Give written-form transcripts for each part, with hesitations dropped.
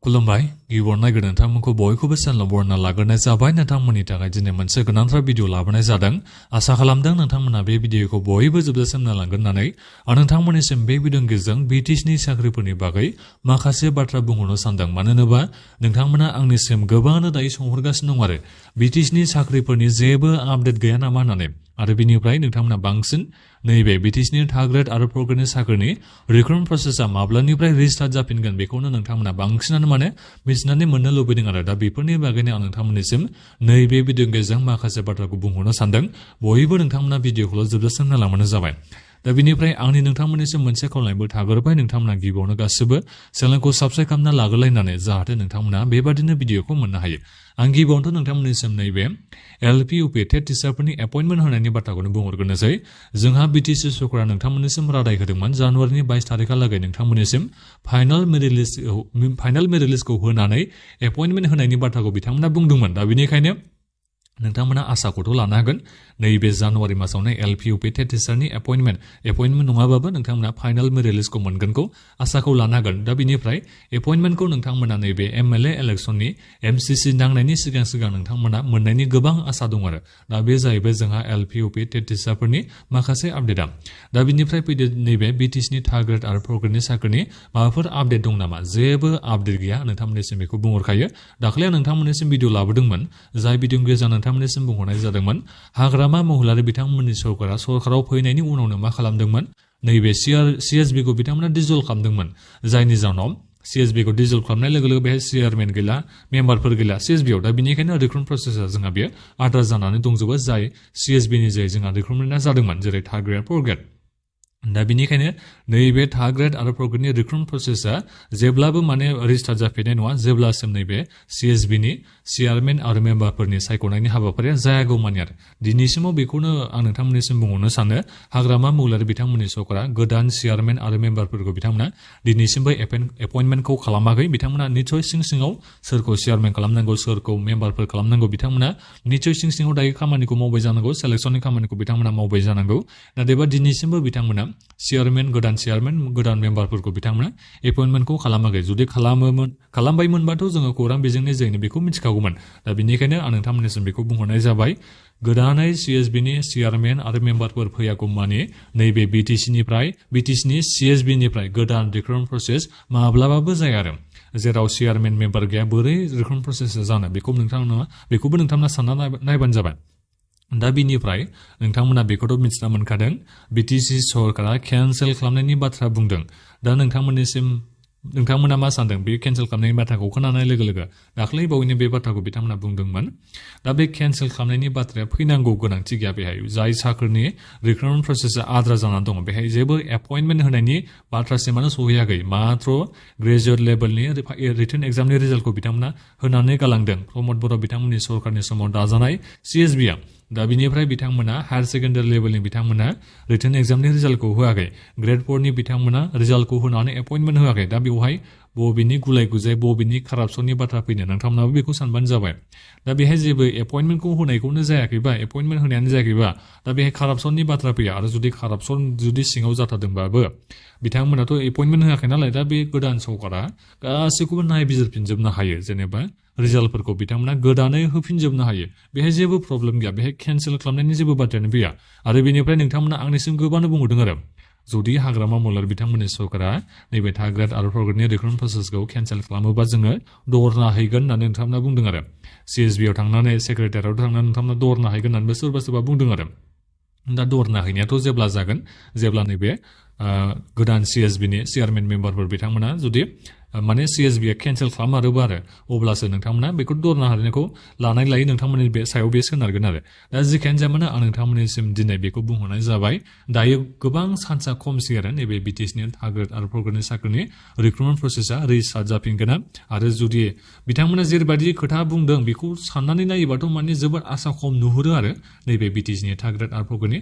खुलुमबाय गिबियावनो नायगोन नोंथांमोनखौ बयखौबो चेनेलाव बरायना लाग्रोनाय जाबाय नोंथांमोननि थाखाय दिनै मोनसे गोनांथार भिडिअ लाबोनाय जादों आसा खालामदों नोंथांमोना बे भिडिअखौ बयबो जोबजासिम नायलांगोन होननानै आं नोंथांमोननिसिम बे भिडिअनि गेजेरजों BTCनि साख्रिफोरनि बागै माखासे बाथ्रा बुंहरनो सानदों मानो होनोबा नोंथांमोना आंनिसिम गोबाङानो दायो सोंहरगासिनो दं आरो BTCनि साख्रिफोरनि जेबो आपडेट गैया नामा होननानै आरो बिनिफ्राय नोंथांमोना बांसिन नैबे BTCनि थार्ड ग्रेड आरो फोर्थ ग्रेडनि साख्रिनि रिक्रुटमेन्ट प्रसेसा माब्लानिफ्राय रिस्टार्ट जाफिनगोन बेखौनो नोंथांमोना बांसिनानो मिथिनानै मोननो लुबैदों आरो दा बेफोरनि बागैनो आं नोंथांमोननिसिम नैबे भिडिअनि गेजेरजों माखासे बाथ्राखौ बुंहरनो सानदों बयबो नोंथांमोना भिडिअखौल' जोबजासिम नायलांबानो जाबाय दा बिनिफ्राय आंनि नोंथांमोननिसिम मोनसे खावलायनायबो थाग्रोबाय नोंथांमोना गिबियावनो गासिबो चेनेलखौ साबस्क्राइब खालामना लाग्रोलायनानै जाहाथे नोंथांमोना बेबादिनो भिडिअखौ मोननो हायो आं गिबियावनोथ' नोंथांमोननिसिम नैबे LP UP टेट टिचारफोरनि एपइन्टमेन्ट होनायनि बाथ्राखौनो बुंहरग्रोनोसै जोंहा BTC सरकारा नोंथांमोननिसिम रादाय होदोंमोन जानुवारिनि 22 तारिखहालागै नोंथांमोननिसिम फाइनाल मेरिट लिस्टखौ होनानै एपइन्टमेन्ट होनायनि बाथ्राखौ बिथांमोना बुंदोंमोन दा बेनिखायनो नोंथांमोना आसाखौथ' लानो हागोन नैबे जानुवारि मासावनो LP UP टेट टिचारनि एपइन्टमेन्ट नङाबाबो नोंथांमोना फाइनाल मेरिट लिस्टखौ मोनगोनखौ आसाखौ लानो हागोन दा बिनिफ्राय एपइन्टमेन्टखौ नोंथांमोना नैबे MLA इलेक्सननि MCC नांनायनि सिगां नोंथांमोना मोननायनि गोबां आसा दं आरो दा बे जाहैबाय जोंहा LP UP टेट टिचारफोरनि माखासे आपडेटआ दा बिनिफ्राय फैदो नैबे BTCनि थार्ड ग्रेड आरो फोर्थ ग्रेडनि साख्रिनि माबाफोर आपडेट दं नामा जेबो आपडेट गैया नोंथांमोननिसिम बेखौ बुंहरखायो दाख्लै आं नोंथांमोननिसिम भिडिअ लाबोदोंमोन जाय भिडिअनि गेजेरजों नोंथांमोननिसिम बुंहरनाय जादोंमोन हाग्रामा महिलारि बिथांमोननि सरकाराव फैनायनि उनावनो मा खालामदोंमोन नैबे CSB खौ बिथांमोना डिजल्भ खालामदोंमन जायनि जाउनाव CSB खौ डिजल्भ खालामनाय लोगो लोगो बेहाय चेयारमेन गैला मेम्बारफोर गैला CSB आव दा बिनिखायनो रिक्रुटमेन्ट प्रसेसा जोंहा बेयो आद्रा जानानै दंजोबो जाय CSB नि जाय जोंहा रिक्रुटमेन्टआ जादोंमोन जेरै थार्ड ग्रेड फोर्थ ग्रेड दा बिनिखायनो नैबे थार्ड ग्रेड आरो फोर्थ ग्रेडनि रिक्रुटमेन्ट प्रसेसा जेब्लाबो रिस्टार्ट जाफिननाय नङा जेब्लासिम नैबे CSB नि चेयारमेन आरो मेम्बारफोरनि सायख'नायनि हाबाफारिया जायागौमानि आरो दिनैसिमाव बेखौनो आं नोंथांमोननिसिम बुंहरनो सानो हाग्रामा महिलारि बिथांमोननि सरकारा गोदान चेयारमेन आरो मेम्बारफोरखौ बिथांमोना दिनैसिमबो एपइन्टमेन्टखौ खालामाखै बिथांमोना निसय सिङाव सोरखौ चेयारमेन खालामनांगौ सोरखौ मेम्बारफोर खालामनांगौ बिथांमोना निसय सिङाव दायो खामानिखौ मावबाय जानांगौ सेलेक्सननि खामानिखौ बिथांमोना मावबाय जानांगौ नाथायबा दिनैसिमबो बिथांमोना गोदान मेम्बारफोरखौ बिथांमोना एपइन्टमेन्टखौ खालामाखै जुदि खालामबायमोनबाथ' जोङो खौरां बिजोंनि जोहैनो बेखौ मिथिखागौमोन दा बेनिखायनो आं नोंथांमोननिसिम बेखौ बुंहरनाय जाबाय गोदानै CSB नि चेयारमेन आरो मेम्बारफोर फैयागौमानि नैबे BTCनि CSB निफ्राय गोदान रिक्रुटमेन्ट प्रसेस माब्लाबाबो जाया आरो जेराव चेयारमेन मेम्बार गैया बोरै रिक्रुटमेन्ट प्रसेस जानो बेखौबो नोंथांमोना सानना नायबानो जाबाय दा बिनिफ्राय नोंथांमोना बेखौथ' मिथिना मोनखादों BTC सरकारा केन्सेल खालामनायनि बाथ्रा बुंदों दा नोंथांमोना मा सानदों बे केन्सेल खालामनायनि बाथ्राखौ खोनानाय लोगो लोगो दाख्लै बावैनो बे बाथ्राखौ बिथांमोना बुंदोंमोन दा बे केन्सेल खालामनायनि बाथ्राया फैनांगौ गोनांथि गैया बेहाय जाय साख्रिनि रिक्रुटमेन्ट प्रसेसा आद्रा जानानै दङ बेहाय जेबो एपइन्टमेन्ट होनायनि बाथ्रासिमानो सहैयाखै माथ्र ग्रेजुवेट लेभेलनि रिटेन एग्जामनि रिजाल्टखौ बिथांमोना होनानै गालांदों प्रमद बर' बिथांमोननि सरकारनि समाव दाजानाय CSB आ दा बिनिफ्राय बिथांमोना हायार सेकेन्डारि लेभेलनि बिथांमोना रिटेन एग्जामनि रिजाल्टखौ होआखै ग्रेड 4 नि बिथांमोना रिजाल्टखौ होनानै एपइन्टमेन्ट होआखै दा बेवहाय बबेनि गुलाय गुजाय बबेनि कारापसननि बाथ्रा फैनो नोंथांमोनाबो बेखौ सानबानो जाबाय दा बेहाय जेबो एपइन्टमेन्टखौ होनायखौनो जायाखैबा एपइन्टमेन्ट होनायानो जायाखैबा दा बेहाय कारापसननि बाथ्रा फैया आरो जुदि कारापसन सिङाव जाथारदोंबाबो बिथांमोनाथ' एपइन्टमेन्ट होआखै नालाय दा बे गोदान सरकारा गासैखौबो नायबिजिरफिनजोबनो हायो जेनेबा रिजाल्टफोरखौ बिथांमोना गोदानै होफिनजोबनो हायो बेहाय जेबो प्रब्लेम गैया बेहाय केन्सेल खालामनायनि जेबो बाथ्रायानो फैया आरो बेनिफ्राय नोंथांमोना आंनिसिम गोबांनो बुंहरदों आरो जुदि हाग्रामा महिलारि बिथांमोननि सरकारा नैबे थार्ड ग्रेड आरो फोर्थ ग्रेडनि रिक्रुटमेन्ट प्रसेसखौ केन्सेल खालामोबा जोङो दरना हैगोन होननानै नोंथांमोना बुंदों आरो CSB आव थांनानै सेक्रेटारियाव थांनानै नोंथांमोना दरना हैगोन होननानैबो सोरबा बुंदों आरो दा दरना हैनायाथ' जेब्ला जागोन जेब्ला नैबे गोदान CSB नि चेयारमेन मेम्बारफोर बिथांमोना जुदि CSB आ केन्सेल खालामारोबा आरो अब्लासो नोंथांमोना बेखौ दरना हरनायखौ लानाय लायै नोंथांमोननि बे सायाव बे सोनारगोन आरो दा जिखियानो जाया मानो आं नोंथांमोननिसिम दिनै बेखौ बुंहरनाय जाबाय दायो गोबां सान्सआ खमसै आरो नैबे BTCनि थार्ड ग्रेड आरो फोर्थ ग्रेडनि साख्रिनि रिक्रुटमेन्ट प्रसेसा रिस्टार्ट जाफिनगोन आरो जुदि बिथांमोना जेरैबायदि खोथा बुंदों बेखौ साननानै नायोबाथ' जोबोद आसा खम नुहुरो आरो नैबे BTCनि थार्ड ग्रेड आरो फोर्थ ग्रेडनि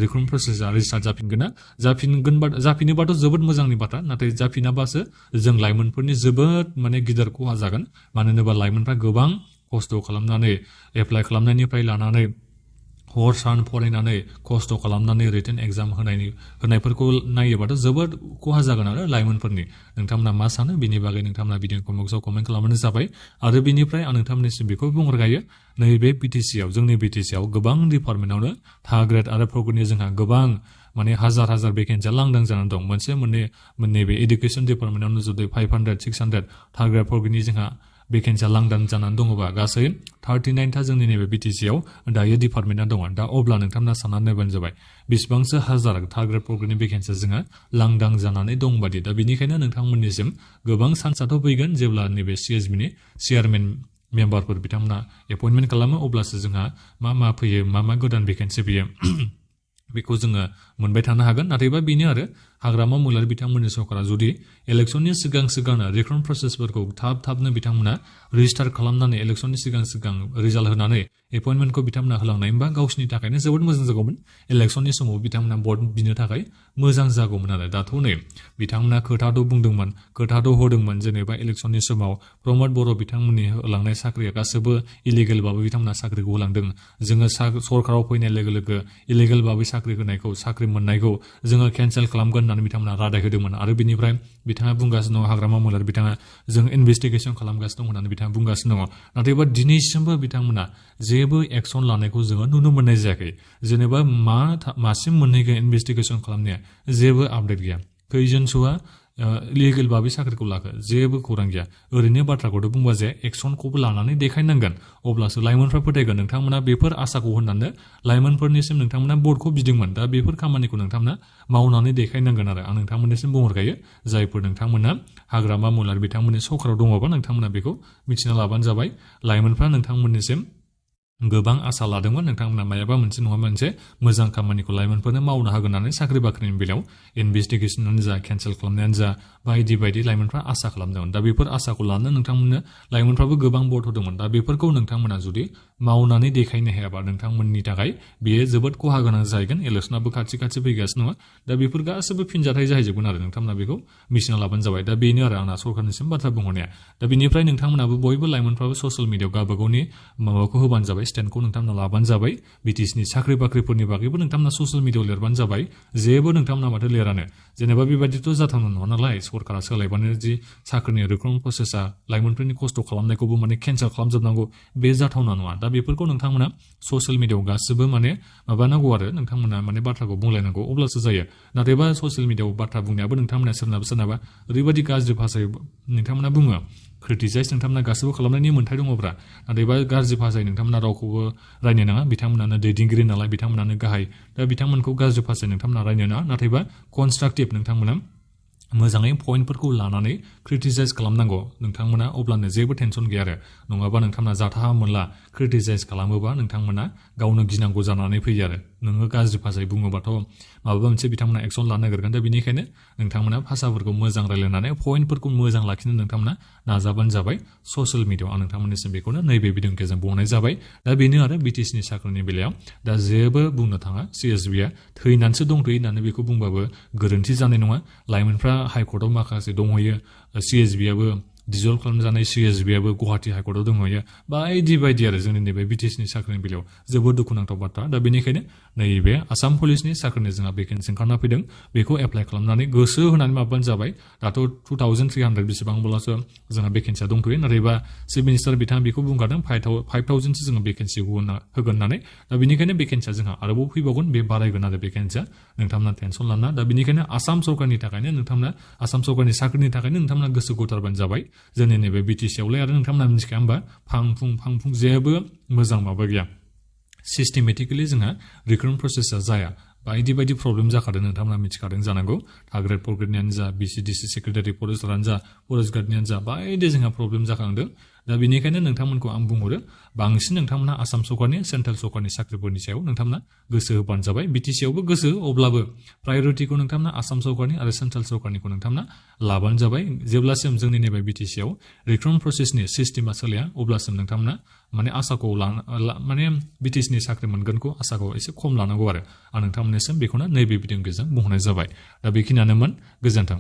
रिक्रुटमेन्ट प्रसेसा रिस्टार्ट जाफिनोबाथ' जोबोद मोजांनि बाथ्रा नाथाय जाफिनाबासो जों लाइमोनफोरनि जोबोद गिदिर खहा जागोन मानो होनोबा लाइमोनफ्रा गोबां खस्थ' खालामनानै एप्लाइ खालामनायनिफ्राय लानानै हर सान फरायनानै खस्थ' खालामनानै रिटेन एग्जाम होनायफोरखौ नायोबाथ' जोबोद खहा जागोन आरो लाइमोनफोरनि नोंथांमोना मा सानो बिनि बागै नोंथांमोना भिडिअ कमेन्टआव कमेन्ट खालामबानो जाबाय आरो बिनिफ्राय आं नोंथांमोननिसिम बेखौ बुंहरगायो नैबे बिटिसिआव जोंनि बिटिसिआव गोबां डिपार्टमेन्टआवनो थार्ड ग्रेड आरो फर्थ ग्रेडनि जोंहा गोबां माने हाजार भेकेन्सिया लांदां जानानै दं मोनसे नैबे एडुकेसन डिपार्टमेन्टआवनो जुदि 500 600 थार्ड ग्रेड फर्थ ग्रेडनि जोंहा भेकेन्सिया लांदां जानानै दङबा गासै 39 था जोंनि नैबे बिटिसिआव दायो डिपार्टमेन्टआ दङ दा अब्ला नोंथांमोना साननानै नायबानो जाबाय बेसेबांसो हाजार थार्ड ग्रेड फर्थ ग्रेडनि भेकेन्सिया जोंहा लांदां जानानै दंबादि दा बेनिखायनो नोंथांमोननिसिम गोबां चान्सआथ' फैगोन जेब्ला नैबे सिएसबिनि चेयारमेन मेम्बारफोर बिथांमोना एपइन्टमेन्ट खालामो अब्लासो जोंहा मा फैयो मा गोदान भेकेन्सि फैयो बेखौ जोङो मोनबाय थानो हागोन नाथायबा बेनो आरो हाग्रामा महिलारि बिथांमोननि सरकारा जुदि इलेक्सननि सिगांनो रिक्रुटमेन्ट प्रसेसफोरखौ थाबनो बिथांमोना रेजिस्टार खालामनानै इलेक्सननि सिगां रिजाल्ट होनानै एपइन्टमेन्टखौ बिथांमोना होलांनाय होनबा गावसिनि थाखायनो जोबोद मोजां जागौमोन इलेक्सननि समाव बिथांमोना भट बिनो थाखाय मोजां जागौमोन आरो दाथ' नै बिथांमोना खोथाथ' बुंदोंमोन खोथाथ' होदोंमोन जेनेबा इलेक्सननि समाव प्रमद बर' बिथांमोननि होलांनाय साख्रिया गासैबो इलिगेलबाबो बिथांमोना साख्रिखौ होलांदों जोङो सरकाराव फैनाय लोगो इलिगेलबाबो साख्रि होनायखौ साख्रि मोननायखौ जोङो केन्सेल खालामगोन होननानै बिथांमोना रादाय होदोंमोन आरो बिनिफ्राय बिथाङा बुंगासिनो दङ हाग्रामा महिलारि बिथाङा जों इनभेस्टिगेसन खालामगासिनो दं होननानै बिथाङा बुंगासिनो दङ नाथायबा दिनैसिमबो बिथांमोना जेबो एक्सन लानायखौ जोङो नुनो मोननाय जायाखै जेनेबा मासिम मोनहैगोन इनभेस्टिगेसन खालामनाया जेबो आपडेट गैया खैजोन सुवा इलिगेल बाबै साख्रिखौ लाखो जेबो खौरां गैया ओरैनो बाथ्राखौथ' बुंबा जे एक्सनखौबो लानानै देखायनांगोन अब्लासो लाइमोनफ्रा फोथायगोन नोंथांमोना बेफोर आसाखौ होननानै लाइमोनफोरनिसिम नोंथांमोना भटखौ बिदोंमोन दा बेफोर खामानिखौ नोंथांमोना मावनानै देखायनांगोन आरो आं नोंथांमोननिसिम बुंहरखायो जायफोर नोंथांमोना हाग्रामा महिलारि बिथांमोननि सरकाराव दङबा नोंथांमोना बेखौ मिथिना लाबानो जाबाय लाइमोनफ्रा नोंथांमोननिसिम गोबां आसा लादोंमोन नोंथांमोना मायाबा मोनसे नङा मोनसे मोजां खामानिखौ लाइमोनफोरनो मावनो हागोन होननानै साख्रि बाख्रिनि बेलायाव इनभेस्टिगेसनानो जा केन्सेल खालामनायानो जा बायदि लाइमोनफ्रा आसा खालामदोंमोन दा बेफोर आसाखौ लानो नोंथांमोननो लाइमोनफ्राबो गोबां भट होदोंमोन दा बेफोरखौ नोंथांमोना जुदि मावनानै देखायनो हायाबा नोंथांमोननि थाखाय बेयो जोबोद खहा गोनां जाहैगोन इलेक्सनाबो खाथि फैगासिनो दङ दा बेफोर गासैबो फिनजाथाय जाहैजोबगोन आरो नोंथांमोना बेखौ मिथिना लाबानो जाबाय दा बेनो आरो आंना सरकारनिसिम बाथ्रा बुंहरनाया दा बेनिफ्राय नोंथांमोनाबो बयबो लाइमोनफ्राबो ससियेल मिडियायाव गावबा गावनि माबाखौ होबानो जाबाय स्टेन्डखौ नोंथांमोना लाबानो जाबाय बिटिसिनि साख्रि बाख्रिफोरनि बागैबो नोंथांमोना ससियेल मिडियायाव लिरबानो जाबाय जेबो नोंथांमोना माथो लिरानो जेनेबा बेबायदिथ' जाथावना नङा नालाय सरकारा सोलायबानो जि साख्रिनि रिक्रुटमेन्ट प्रसेसा लाइमोनफोरनि खस्थ' खालामनायखौबो माने केन्सेल खालामजोबनांगौ बे जाथावना नङा दा बेफोरखौ नोंथांमोना ससियेल मिडियायाव गासिबो माने माबानांगौ आरो नोंथांमोना माने बाथ्राखौ बुंलायनांगौ अब्लासो जायो नाथायबा ससियेल मिडियायाव बाथ्रा बुंनायाबो नोंथांमोना सोरनाबा ओरैबायदि गाज्रि भाषायै नोंथांमोना बुङो क्रिटिसाइज नोंथांमोना गासिबो खालामनायनि मोन्थाय दङब्रा नाथायबा गाज्रि भाषायै नोंथांमोना रावखौबो रायनो नाङा बिथांमोनानो दैदेनगिरि नालाय बिथांमोनानो गाहाय दा बिथांमोनखौ गाज्रि भाषायै नोंथांमोना रायनो नाङा नाथायबा कनस्ट्राक्टिभ नोंथांमोना मोजाङै पइन्टफोरखौ लानानै क्रिटिसाइज खालामनांगौ नोंथांमोना अब्लानो जेबो टेनसन गैया आरो नङाबा नोंथांमोना जाथाहा मोनला क्रिटिसाइज खालामोबा नोंथांमोना गावनो गिनांगौ जानानै फैयो आरो नोङो गाज्रि भाषायै बुङोबाथ' माबा मोनसे बिथांमोना एक्सन लानो नागिरगोन दा बेनिखायनो नोंथांमोना भाषाफोरखौ मोजां रायलायनानै पइन्टफोरखौ मोजां लाखिनो नोंथांमोना नाजाबानो जाबाय ससियेल मिडियायाव आं नोंथांमोननिसिम बेखौनो नैबे भिडिअ'नि बुंनाय जाबाय दा बेनो आरो बिटिसिनि साख्रिनि बेलायाव दा जेबो बुंनो थाङा सिएसबिआ थैनानैसो दंथ'यो होननानै बेखौ बुंबाबो गोरोन्थि जानाय नङा लाइमोनफ्रा हाइकर्टआव माखासे दंहैयो सिएसबिआबो डिजल्भ खालामजानाय सिएसबिआबो गुवाहाटि हाइकर्टआव दंहैयो बायदि आरो जोंनि नैबे बिटिसिनि साख्रिनि बेलायाव जोबोद दुखुनांथाव बाथ्रा दा बेनिखायनो नैबे आसाम पुलिसनि साख्रिनि जोंहा भेकेन्सि ओंखारना फैदों बेखौ एप्लाइ खालामनानै गोसो होनानै माबानो जाबाय दाथ' 2300 बेसेबांब्लासो जोंहा भेकेन्सिया दंथ'यो नाथायबा चिफ मिनिस्टार बिथाङा बेखौ बुंखादों 5000सो जोङो भेकेन्सि होगोन होननानै दा बेनिखायनो भेकेन्सिया जोंहा आरोबाव फैबावगोन बे बारायगोन आरो भेकेन्सिया नोंथांमोना टेनसन लाना दा बेनिखायनो आसाम सरकारनि थाखायनो नोंथांमोना आसाम सरकारनि साख्रिनि थाखायनो नोंथांमोना गोसो गथारबानो जाबाय जोंनि नैबे बिटिसिआवलाय आरो नोंथांमोना मिथिखाया होमबा फां जेबो मोजां माबा गैया सिस्टेमेटिकेलि जोंहा रिक्रुटमेन्ट प्रसेसा जाया बायदि प्रब्लेम जाखादों नोंथांमोना मिथिखादों जानांगौ थार्ड ग्रेड फर्थ ग्रेडनियानो जा VCDC सेक्रेटारि फरेस्टारानो जा फरेस्ट गार्डनियानो जा बायदि जोंहा प्रब्लेम जाखांदों दा बेनिखायनो नोंथांमोनखौ आं बुंहरो बांसिन नोंथांमोना आसाम सरकारनि सेन्ट्रेल सरकारनि साख्रिफोरनि सायाव नोंथांमोना गोसो होबानो जाबाय बिटिसिआवबो गोसो अब्लाबो प्रायरिटिखौ नोंथांमोना आसाम सरकारनि आरो सेन्ट्रेल सरकारनिखौ नोंथांमोना लाबानो जाबाय जेब्लासिम जोंनि नैबे बिटिसिआव रिक्रुटमेन्ट प्रसेसनि सिस्टेमा सोलिया अब्लासिम नोंथांमोना माने आसाखौ माने बिटिसिनि साख्रि मोनगोनखौ आसाखौ एसे खम लानांगौ आरो आं नोंथांमोननिसिम बेखौनो नैबे भिडिअनि गेजेरजों बुंहरनाय जाबाय दा बेखिनियानोमोन गोजोन्थों